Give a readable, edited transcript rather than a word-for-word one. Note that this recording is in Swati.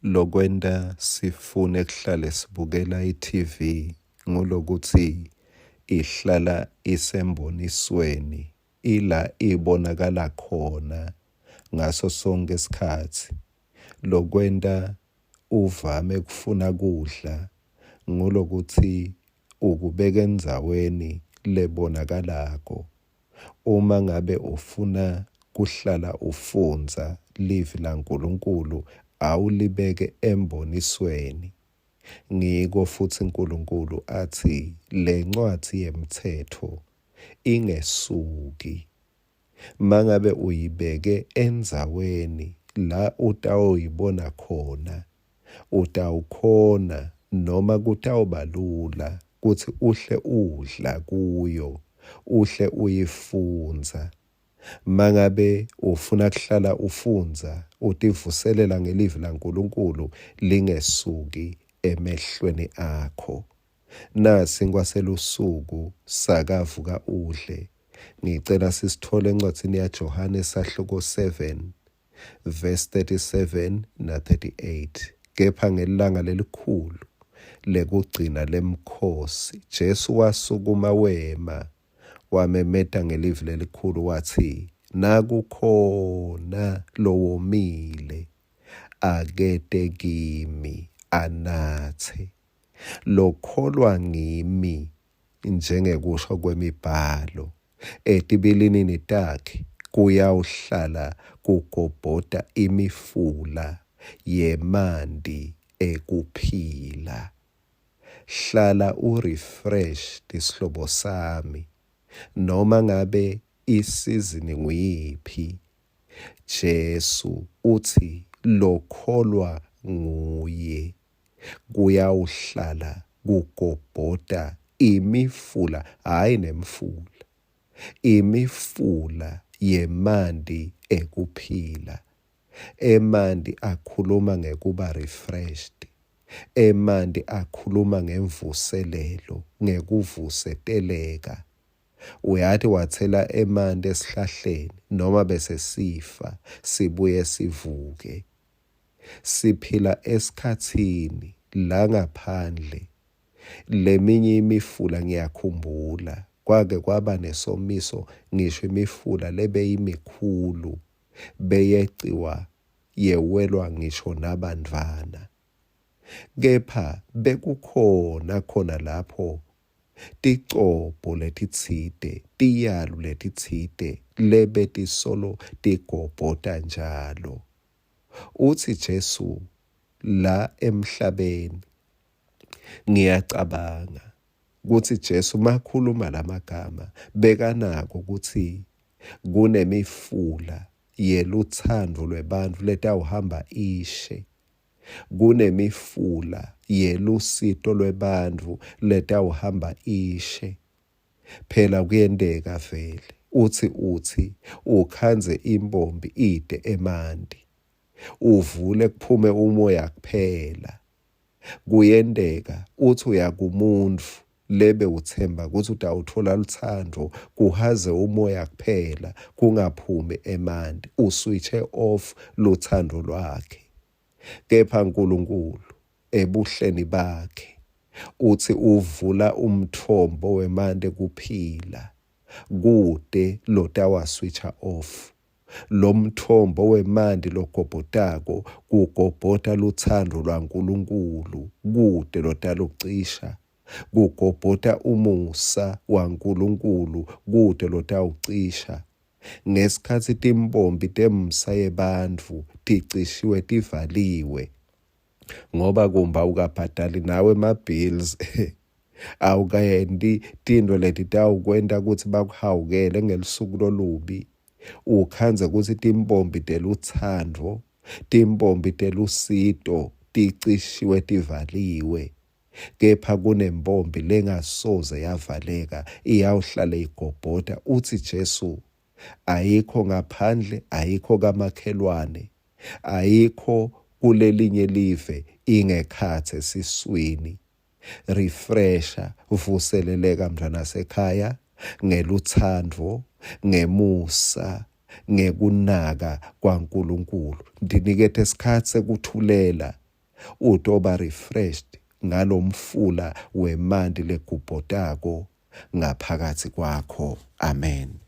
Lokwenta sifune kuhlale sibukela i-TV ngulokutsi ihlala isembonisweni, ila ibonakala khona ngaso sonkhe sikhatsi. Lokwenta uvame kufuna kudla ngulokutsi ukubeka endzaweni lebonakalako. Uma ngabe ufuna kuhlala ufundza liVi laNkulunkulu, awulibeke embonisweni. Ngiko futsi Nkulunkulu atsi lencwadzi yemtsetfo ingesuki. Mangabe uyibeke endzaweni la utawuyibona khona, utawukhona noma kutawuba lula kutsi uhle udla kuyo, uhle uyifundza. Mangabe ufuna kuhlala ufundza, utivuselela ngelivi laNkulunkulu lingesuki emehlweni akho. Nasinkwa selusuku sakavuka udle. Ngicela sisitfole encwadzini yaJohane sahluko 7 verse 37 na 38. Kepha ngelilanga lelikhulu lekugcina lemkhosi, Jesu wasukuma wema, wamemeta ngelivi lelikhulu watsi, Nakukhona lowomile, akete kimi anatse. Lokholwa ngimi njengekusho kwemiBhalo, etibilinini takhe kuyawuhlala kugobhota imifula yemanti ekuphila. Hlala u-refreshed sihlobo sami, noma ngabe isizini nguyiphi. Jesu utsi lokholwa nguye kuyawuhlala kugobhota imifula, hhayi nemfula, imifula yemanti ekuphila. Emanti akhuluma ngekuba refreshed. Emanti akhuluma ngemvuselelo, ngekuvuseteleka. Uyati watsela emanti esihlahleni noma bese sifa sibuye sivuke. Siphila esikhatsini la ngaphandle leminye imifula ngiyakhumbula kwake kwaba nesomiso ngisho imifula lebeyimikhulu beyeciwa yewelwa ngisho nabantfwana kepha bekukhona khona lapho ticobho letitsite tiyalu letitsite lebetisolo tigobhota njalo. Utsi Jesu la emhlabeni ngiyacabanga kutsi Jesu makhuluma lamagama bekanako kutsi kunemifula yelutsandvo lwebantfu letawuhamba ishe kunemifula yelusito lwebantfu letawuhamba ishe Phela kuyenteka vele utsi utsi ukhandze imbombi ite emanti, uvule kuphume umoya kuphela. Kuyenteka utsi uya kumuntfu lebe utsemba kutsi utawutfola lutsandvo kuhaze umoya kuphela kungaphumi emanti, uswitche off lutsandvo lwakhe. Kepha Nkulunkulu ebuhleni bakhe utsi uvula umtfombo wemanti ekuphila kute lotawaswitcha off lomtfombo wemanti logobhotako kugobhota lutsandvo lwaNkulunkulu kute lotalucisha kugobhota umusa waNkulunkulu kute lotawucisha ngesikhatsi timpompi temsa yebantfu ticishiwe tivaliwe ngoba kumba awukabhadali nawe ema-bills awukayenti tintfo letitawukwenta kutsi bakuhawukele ngelusuku lolubi ukhandze kutsi timpompi telutsandvo timpompi telusito ticishiwe tivaliwe kepha kunempompi lengasoze yavaleka iyawuhlale igobhota utsi Jesu ayikho ngaphandle ayikho kamakhelwane ayikho kulelinye live ingekhatsi esiswini refresha vuseleleka mntwana sekhaya ngelutsandvo ngemusa ngekunaka kwaNkulunkulu ndinikete isikhatsi sekuthulela. Utoba refreshed ngalomfula wemanti legubhotako ngaphakatsi kwakho. Amen.